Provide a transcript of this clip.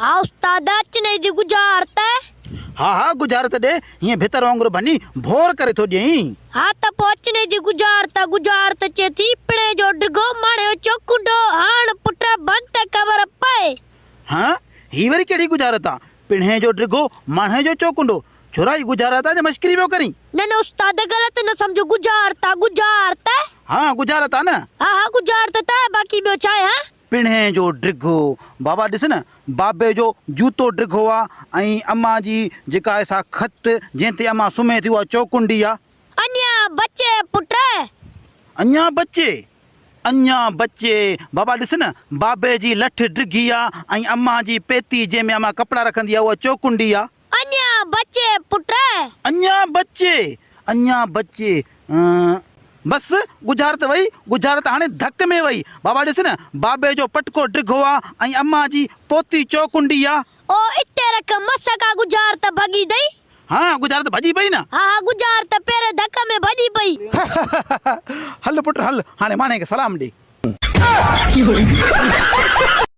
ها استاد اچني جي ڳجهارت. ها ها ڳجهارت ڏي، هيئن ڀتر وانگر ڀڃي ڀور ڪري ٿو ڏئين. ها ته پوء اچني جي ڳجهارت، ڳجهارت چئي ٿي، پڻهين جو ڊگهو، ماڻهي جو چوڪنڊو، هاڻ پٽ ڀڃ ته خبر پئي. هان، هي وري ڪهڙي ڳجهارت آ؟ پڻهين جو ڊگهو، ماڻهي جو چوڪنڊو، ڇورا هي ڳجهارت آ جا مشڪري پيو ڪرين؟ نه نه استاد غلط نه سمجهو، ڳجهارت آ، ڳجهارت. ها ڳجهارت آ نه. ها ها ڳجهارت ته آهي، باقي ٻيو ڇا آهي هان؟ پڻهين جو ڊگهو، بابا ڏس نه بابي جو جوتو ڊگهو آ ۽ امان جي جيڪا آهي سا کٽ جنهن تي امان سمهي ٿي اها چوڪنڊي آ. اڃا بچي پٽ. اڃا بچي، اڃا بچي، بابا ڏس نه بابي جي لٺ ڊگهي آ ۽ امان جي پيتي جنهن ۾ امان ڪپڙا رکندي آ اها چوڪنڊي آ. اڃا بچي پٽ. اڃا بچي، اڃا بچي. بس ڳجهارت وئي، ڳجهارت هاڻي ڌڪ ۾ وئي. بابا ڏس نه، بابي جو پٽڪو ڊگهو آ ۽ امان جي پوتي چوڪنڊي آ. او اتي رک، مس ڪا ڳجهارت ڀڳي اٿئي. ها، ڳجهارت ڀڄي پئي نه. ها ها، ڳجهارت پهرين ڌڪ ۾ ڀڄي پئي. هل پٽ هل، هاڻي ماڻهي کي سلام ڏي.